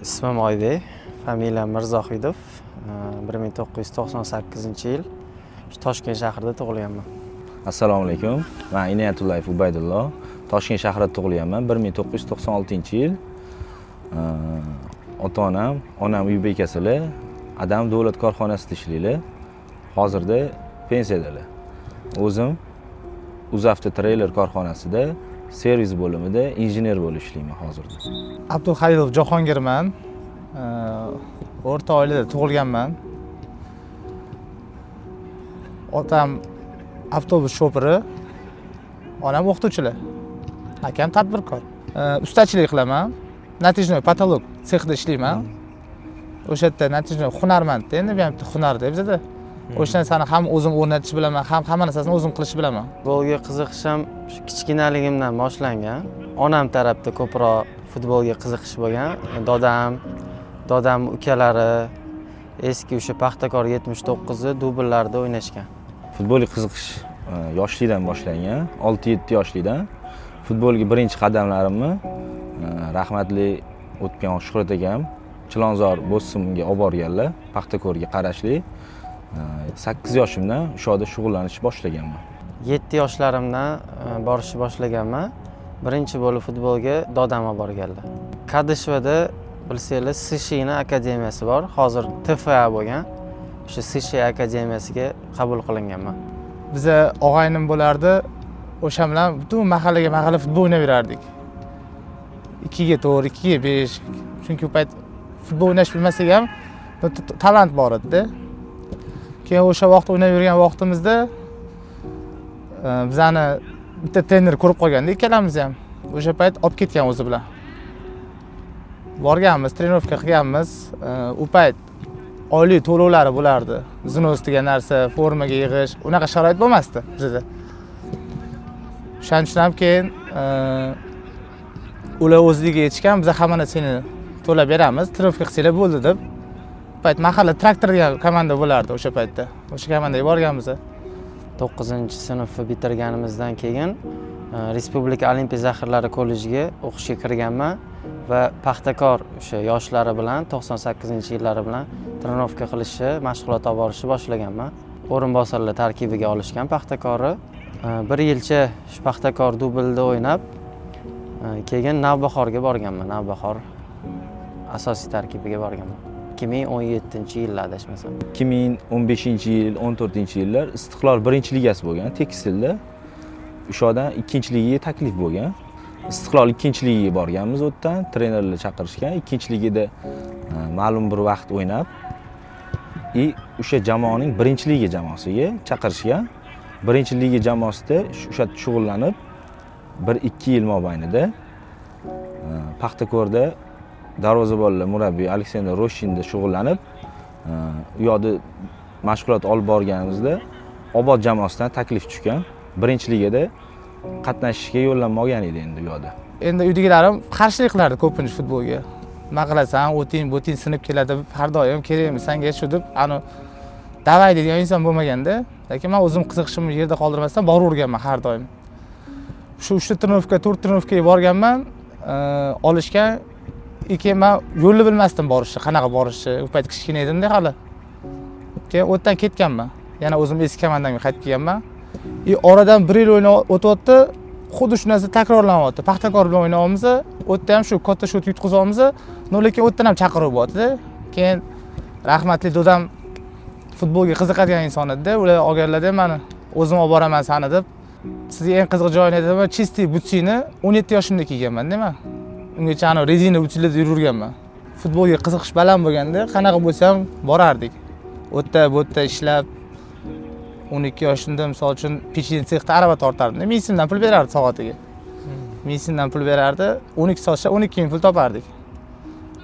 Ismim Oybek, familiyam Mirzohidov. 1998-yil shu Toshkent shahrida tug'ilganman. Assalomu alaykum. Man Inoyatullayev Ubaydullo. Toshkent shahrida tug'ilganman 1996-yil. Ota onam, onam uy bekasilar, adam davlat korxonasida ishlaydilar. Hozirda pensiyadalar. O'zim UzAvto Trailer korxonasida servis bo'limida injener bo'lib ishlayman hozirda. Abduhalilov Jahongirman. O'rta oilada tug'ilganman. Otam avtobus shofiri, onam o'qituvchilar. Akam tadbirkor. Ustachilik qilaman. Натяжной потолок sexida ishlayman. O'sha yerda натяжной hunarmandda, endi bu ham bitta hunarda bizada. O'sha narsani ham o'zim o'rnatishni bilaman, ham hamma narsasini o'zim qilishni bilaman. Futbolga qiziqishim shu kichkinaligimdan boshlangan. Onam tarafda ko'proq futbolga qiziqish bo'lgan. Dodam ukalari eski o'sha Paxtakor 79 dubllarda o'ynashgan. Futbolga qiziqish yoshlikdan boshlangan. 6-7 yoshlikdan futbolga birinchi qadamlarimni rahmatli o'tgan Shuhrat akam Chilonzor Bo'ssimga olib borganlar, Paxtakorga qarashli. 8 yoshimdan o'sha yerda shug'ullanishni boshlaganman. 7 yoshlarimdan borishni boshlaganman. Birinchi bo'lib futbolga dodam olib borganlar. Kadishvada, bilsanglar, SShini akademiyasi bor. Hozir TFA bo'lgan. O'sha SSH akademiyasiga qabul qilinganman. Biza og'aynim bo'lardi, o'sha bilan butun mahallaga mahalla futbol o'ynab yurardik. 2ga 4, 2ga 5. Chunki u payt futbol o'ynash bilmasak ham talant bor edida. Keyin o'sha vaqt o'ynab yurgan vaqtimizda bizani bitta trener ko'rib qolganda ikkalamiz ham. O'sha payt olib ketgan o'zi bilan. Borganmiz, тренировка qilganmiz. U payt oylik to'lovlari bo'lardi. Взнос degan narsa, formaga yig'ish, unaqa sharoit bo'lmasdi bizada. O'shaning uchun ham keyin ular o'zligiga aytishgan, biz hamma narsani to'lab beramiz, тренировка qilsanglar bo'ldi deb. U payt mahalla Traktor degan komanda bo'lardi o'sha paytda. O'sha komandaga borganmiz. 9 sinfni bitirganimizdan keyin Respublika olimpiya zaxiralari kollejiga o'qishga kirganman va Paxtakor o'sha yoshlari bilan, 98-yillari bilan тренировка qilishni, mashg'ulot olib borishni boshlaganman. O'rinbosarlar tarkibiga olishgan Paxtakorni. Bir yilcha shu Paxtakor dublda o'ynab, keyin Navbahorga borganman. Navbahor asosiy tarkibiga borganman. 2017-yilda adashmasam. 2015-yil, 14-yillar Istiqlol birinchi ligasi bo'lgan tekstilda. O'sha yerdan ikkinchi ligaga taklif bo'lgan. Istiqlol ikkinchi ligaga borganmiz, u yerdan trenerlar chaqirishgan. Ikkinchi ligada ma'lum bir vaqt o'ynab и o'sha jamoaning birinchi liga jamoasiga chaqirishgan. Birinchi liga jamoasida o'sha yerda shug'ullanib, 1-2 yil mobaynida Paxtakorda darvozabonlar murabbiy Aleksandr Roshinda shug'ullanib, u yoqda mashg'ulot olib borganimizda Obod jamoasidan taklif tushgan. Birinchi ligada qatnashishga yo'llanma olgan edi endi u yoqda. Endi uydagilarim qarshilik qilardi ko'pincha futbolga. Nima qilasan, o'ting, bo'ting sinib keladi, har doim kerakmi sanga shu deb, ani давай degan inson bo'lmaganda, lekin man o'zim qiziqishimni yerda qoldirmasdan boraverganman har doim. Shu uchta тренировка, to'rt тренировка ga borganman, olishgan. Keyin man yo'lni bilmasdim borishni, qanaqa borishni. U payt kichkina edimda hali. Keyin u yerdan ketganman. Yana o'zim eski komandamga qaytib kelganman. И oradan bir yil o'ynab o'tyapti, xuddi shu narsa takrorlanyapti. Paxtakor bilan o'ynayapmiz, u yerda ham shu katta счёт yutqazyapmiz, но lekin u yerdan ham chaqiruv bo'lyaptida. Keyin rahmatli dodam futbolga qiziqadigan inson edida, ular olganlarda mani o'zim olib boraman sani deb. Sizga eng qiziq joyini aytaman, чистый butsini 17 yoshimda kiyganman-da man. Ungacha anavi rezina butsilarda yuraverganman. Futbolga qiziqish baland bo'lganda, qanaqa bo'lsa ham borardik. U yerda, bu yerda ishlab, 12 yoshimda, misol uchun, pechenye sexda arava tortardim. 1000 so'mdan pul berardi soatiga. 1000 so'mdan pul berardi. 12 soat ishlab 12 ming pul topardik.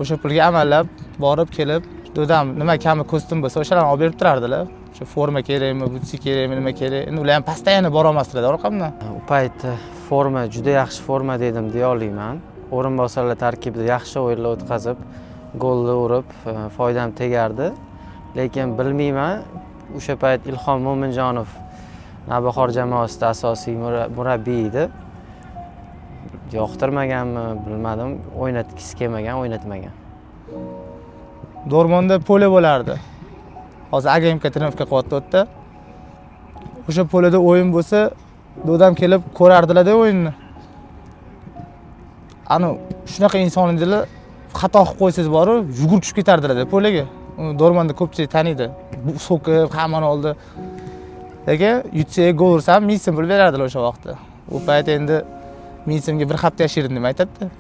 O'sha pulga amallab borib kelib, dodam nima kami kostyum bo'lsa, o'shalarni olib berib turardilar. O'sha forma kerakmi, butsi kerakmi, nima kerak. Endi ular ham постоянно borolmasdilar orqamdan. U payt forma, juda yaxshi forma dedim deya olmayman. O'rinbosarlar tarkibida yaxshi o'yinlar o'tkazib, golni urib, foydam tegardi. Lekin bilmayman, o'sha payt Ilhom Mo'minjonov Navbahor jamoasida asosiy murabbiy edi. Yoqtirmaganmi, bilmadim, o'ynatgisi kelmagan, o'ynatmagan. Do'rmonda поле bo'lardi. Hozir АГМК тренировка qilyapti u yerda. O'sha поле da o'yin bo'lsa, dodam kelib ko'rardilarda o'yinni. Ani shunaqa inson edilar, xato qilib qo'ysangiz boru, yugurib tushib ketardilarda поле ga. Uni Do'rmonda ko'pchilik taniydi. Bu so'kib hammani oldi. Lekin yutsak, gol ursam 1000 so'm pul berardilar o'sha vaqtda. U payt endi 1000 so'mga bir hafta yashaydim deb aytadi.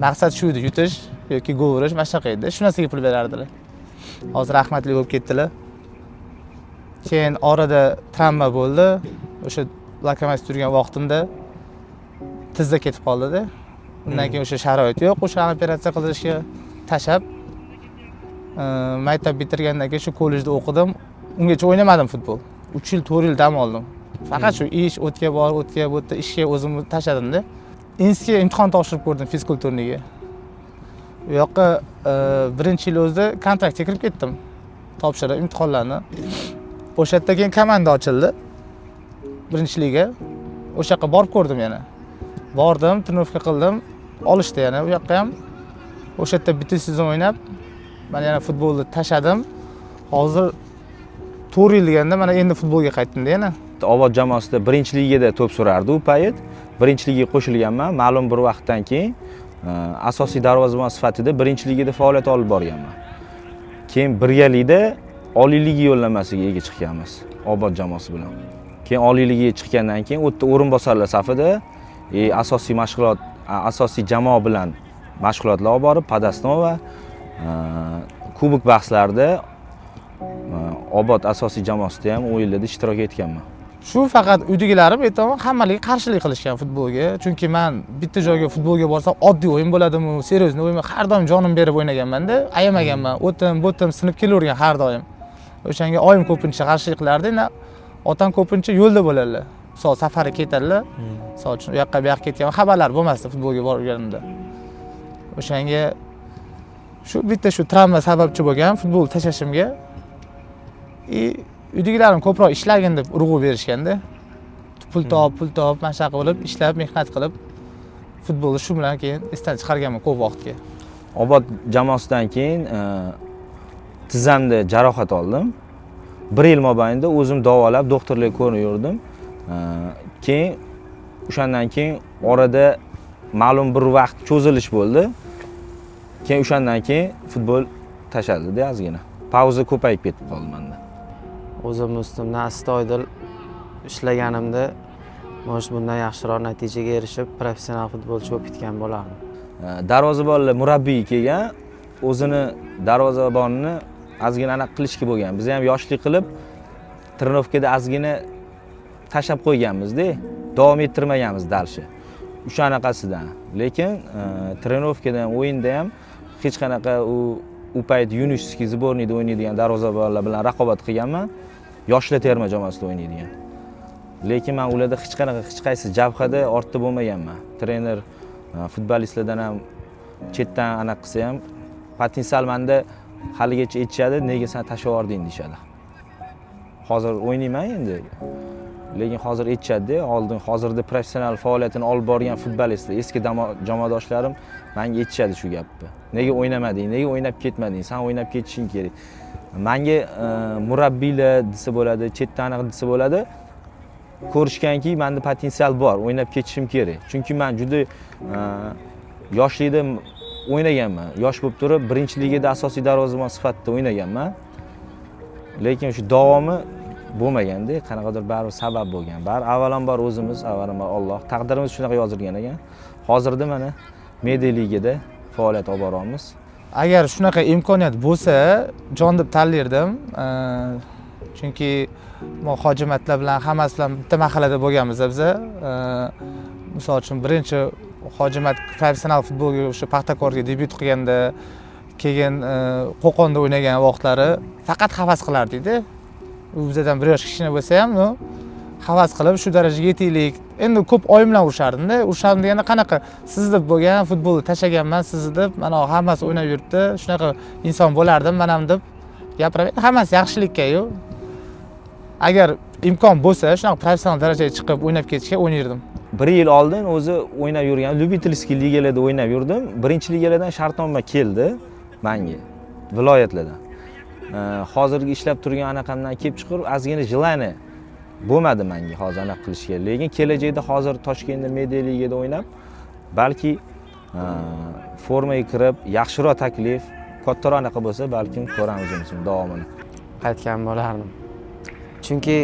Maqsad shu edi, yutish yoki gol urish, mana shunaqa edi. Shu narsaga pul berardilar. Hozir rahmatli bo'lib ketdilar. Keyin orada travma bo'ldi. O'sha Lokomotiv turgan vaqtimda tizza ketib qoldida. Undan keyin o'sha sharoit yo'q, o'sha operatsiya qildirishga tashlab, maktab bitirgandan keyin shu kollejda o'qidim. Ungacha o'ynamadim futbol. 3 yil, 4 yil dam oldim. Faqat shu ish, o'tga bor, o'tga, bu yerda ishga o'zimni tashladimda. Institutga imtihon topshirib ko'rdim, физкультурный ga. U yoqqa birinchi yil o'zida kontraktga kirib ketdim. Topshirib imtihonlarni. O'sha yerda keyin komanda ochildi. Birinchi liga. O'sha yoqqa borib ko'rdim yana. Bordim, тренировка qildim, olishdi yana u yoqqa ham. O'sha yerda bitta sezon o'ynab, mana yana futbolni tashladim. Hozir 4 yil deganda mana endi futbolga qaytdim yana. Obod jamoasida birinchi ligada to'p surardi u payt. Birinchi ligaga qo'shilganman. Ma'lum bir vaqtdan keyin asosiy darvozabon sifatida birinchi ligada faoliyat olib borganman. Keyin birgalikda Oliy liga yo'llanmasiga ega chiqqanmiz Obod jamoasi bilan. Keyin Oliy ligaga chiqqandan keyin u yerda o'rinbosarlar safida asosiy mashg'ulot, asosiy jamoa bilan mashg'ulotlar olib borib, Подоснова, kubok bahslarida Obod asosiy jamoasida ham o'yinlarda ishtirok etganman. Shu faqat uydagilarim aytaman, hammaligi qarshilik qilishgan futbolga. Chunki man bitta joyga futbolga borsam, oddiy o'yin bo'ladimi, серьезный o'yin, har doim jonim berib o'ynaganmanda, ayamaganman. O'tim, bo'tim sinib kelavergan har doim. O'shanga oyim ko'pincha qarshilik qilardi, endi otam ko'pincha yo'lda bo'ladilar. Misol safarga ketadilar. Misol uchun u yoqqa bu yoqqa ketgan xabarlar bo'lmasdi futbolga borganimda. O'shanga shu bitta shu travma sababchi bo'lgan futbol tashlashimga. И uydagilarim ko'proq ishlagin deb urg'u berishganda. Pul top, pul top, mana shunaqa qilib ishlab, mehnat qilib futbolni shu bilan keyin esdan chiqarganman ko'p vaqtga. Obod jamoasidan keyin tizzamda jarohat oldim. Bir yil mobaynida o'zim davolab, doktorlarga ko'rinib yurdim. Keyin o'shandan keyin orada ma'lum bir vaqt cho'zilish bo'ldi. Keyin o'shandan keyin futbol tashladida ozgina. Pauza ko'payib ketib qoldi menda. O'zimni ustimdan astoydil ishlaganimda, может, bundan yaxshiroq natijaga erishib, professional futbolchi bo'lib ketgan bo'lardim. Darvozabonlar murabbiy kelgan, o'zini darvozabonni ozgina anaqa qilishga bo'lgan. Biz ham yoshlik qilib, тренировка da ozgina tashlab qo'yganmizda, davom ettirmaganmiz дальше. O'sha anaqasidan. Lekin тренировка da ham, o'yinda ham hech qanaqa u payt юношеский сборный da o'ynaydigan darvozabonlar bilan raqobat qilganman. Yoshlar terma jamoasida o'ynaydigan. Lekin men ularda hech qanaqa, hech qaysi jabhada ortda bo'lmaganman. Trener futbolistlardan ham chetdan anaqa qilsa ham, potensial manda haligacha aytishadi, nega sen tashlab yubording deyishadi. Hozir o'ynayman endi. Lekin hozir aytishadi, oldin hozirda professional faoliyatini olib borgan futbolistlar, eski jamoadoshlarim menga aytishadi shu gapni. Nega o'ynamading? Nega o'ynab ketmading? San o'ynab ketishing kerak. Menga murabbiylar desa bo'ladi, chetdan anaqa desa bo'ladi. Ko'rishganki, menda potensial bor, o'ynab ketishim kerak. Chunki men juda yoshlikda o'ynaganman. Yosh bo'lib turib, birinchi ligada asosiy darvozabon sifatida o'ynaganman. Lekin shu davomi bo'lmaganda, qanaqadir baribir sabab bo'lgan. Bari avvalambor o'zimiz, avvalambor Alloh, taqdirimiz shunaqa yozilgan ekan. Hozirda mana media ligada faoliyat olib boryapmiz. Agar shunaqa imkoniyat bo'lsa, jon deb tanlardim. Chunki Hojimatlar bilan hammasi bilan bitta mahallada bo'lganmiz biza. Misol uchun birinchi Hojimat professional futbolga o'sha Paxtakorga debyut qilganda, keyin Qo'qonda o'ynagan vaqtlari faqat havas qilardikda. U bizdan bir yosh kichkina bo'lsa ham, ну, havas qilib shu darajaga yetaylik. Endi ko'p oyim bilan urishardimda. Urishardim deganda qanaqa, siz deb bo'lgan futbolni tashlaganman, sizni deb, mana hammasi o'ynab yuribdi, shunaqa inson bo'lardim man ham deb gapiraman. Hammasi yaxshilikka-yu. Agar imkon bo'lsa, shunaqa professional darajaga chiqib o'ynab ketishga o'ynardim. Bir yil oldin o'zi o'ynab yurgan, любительский ligalarda o'ynab yurdim. Birinchi ligalardan shartnoma keldi. Manga viloyatlardan. Hozirgi ishlab turgan anaqamdan kelib chiqib, ozgina желание bo'lmadi manga hozir anaqa qilishga. Lekin kelajakda hozir Toshkentda media ligada o'ynab, balki formaga kirib, yaxshiroq taklif, kattaroq anaqa bo'lsa, balkim ko'ramiz unisini davomini. Qaytgan bo'lardim, chunki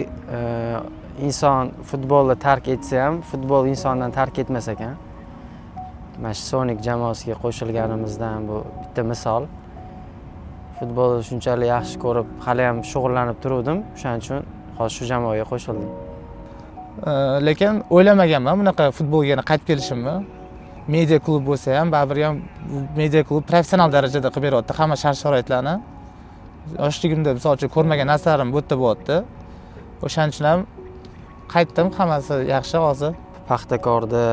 inson futbolni tark etsa ham, futbol insondan tark etmas ekan. Mana shu Sonik jamoasiga qo'shilganimizdan bu bitta misol. Futbolni shunchalik yaxshi ko'rib, haliyam shug'ullanib turuvdim, o'shaning uchun hozir shu jamoaga qo'shildim. Lekin o'ylamaganman bunaqa futbolga yana qaytib kelishimni. Media klub bo'lsa ham, baribir ham bu media klub professional darajada qilib beryapti hamma shart sharoitlarni. Yoshligimda, misol uchun, ko'rmagan narsalarim bu yerda bo'lyapti. O'shaning uchun ham qaytdim, hammasi yaxshi hozir. Paxtakorda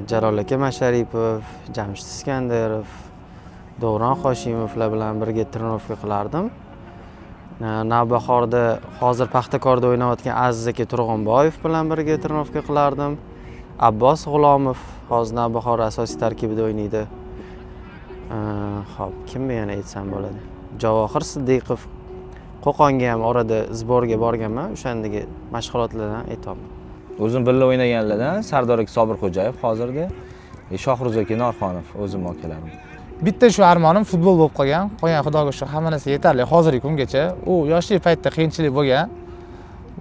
Jalol aka Masharipov, Jamshid Iskandarov, Davron Hoshimovlar bilan birga тренировка qilardim. Navbahorda hozir Paxtakorda o'ynayotgan Aziz aka Turg'unboyev bilan birga тренировка qilardim. Abbos G'ulomov hozir Navbahor asosiy tarkibida o'ynaydi. Ho'p, kimni yana aytsam bo'ladi? Javohir Siddiqov. Qo'qonga ham orada сбор ga borganman, o'shandagi mashg'ulotlardan aytyapman. O'zim birga o'ynaganlardan Sardor aka Sobirxo'jayev hozirda, Shohruz aka Norxonov o'zim akalarim. Bitta shu armonim futbol bo'lib qolgan. Qolgan, xudoga shukur, hamma narsa yetarli hozirgi kungacha. U yoshlik paytida qiyinchilik bo'lgan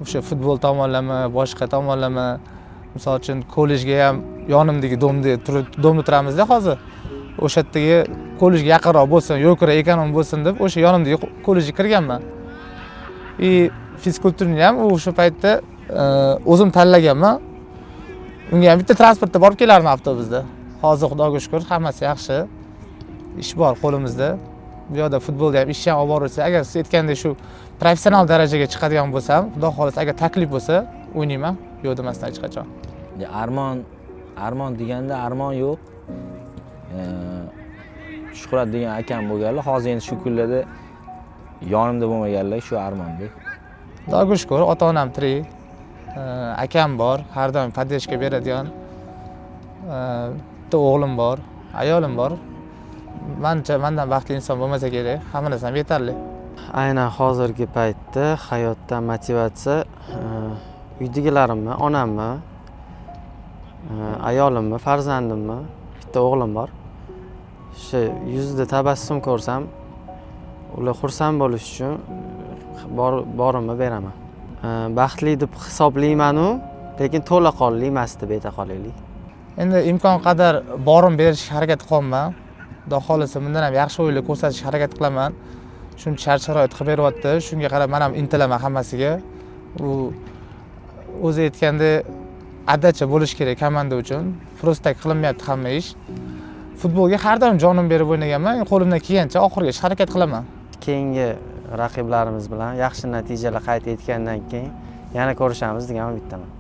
o'sha futbol tomonlama, boshqa tomonlama. Misol uchun, kollejga ham yonimdagi дом da turib, дом da turamizda hozir, o'sha yerdagi kollejga yaqinroq bo'lsin, yo'l kira эконом bo'lsin deb o'sha yonimdagi kollejga kirganman. И физкультура ni ham o'sha paytda o'zim tanlaganman. Unga ham bitta transportda borib kelardim, avtobusda. Hozir, xudoga shukur, hammasi yaxshi, ish bor qo'limizda. Bu yoqda futbolda ham ishni ham olib borilsa, agar siz aytgandek shu professional darajaga chiqadigan bo'lsam, xudo xohlasa, agar taklif bo'lsa, o'ynayman, yo'q demasdan hech qachon. Ya, armon, armon deganda armon yo'q. Shuhrat degan akam bo'lganlar, hozir endi shu kunlarda yonimda bo'lmaganlar, shu armonda. Xudoga shukur, ota onam tirik, akam bor har doim поддержка beradigan. Bitta o'g'lim bor, ayolim bor. Manimcha, mandan baxtli inson bo'lmasa kerak, hamma narsam yetarli. Aynan hozirgi paytda hayotdan motivatsiya uydagilarimni, onamni, ayolimni, farzandimni, bitta o'g'lim bor. Shu yuzida tabassum ko'rsam, ular xursand bo'lish uchun borimni beraman. Baxtli deb hisoblaymanu, lekin to'laqonli emas deb ayta qolaylik. Endi imkon qadar borim berishga harakat qilyapman. Xudo xohlasa, bundan ham yaxshi o'yinlar ko'rsatishga harakat qilaman. Shuncha shart sharoit qilib beryapti, shunga qarab man ham intilaman hammasiga. U o'zi aytgandek, отдача bo'lishi kerak komanda uchun, просто так qilinmayapti hamma ish. Futbolga har doim jonim berib o'ynaganman, qo'limdan kelgancha oxirigacha harakat qilaman. Keyingi raqiblarimiz bilan yaxshi natijalar qayd etgandan keyin yana ko'rishamiz degan umiddaman.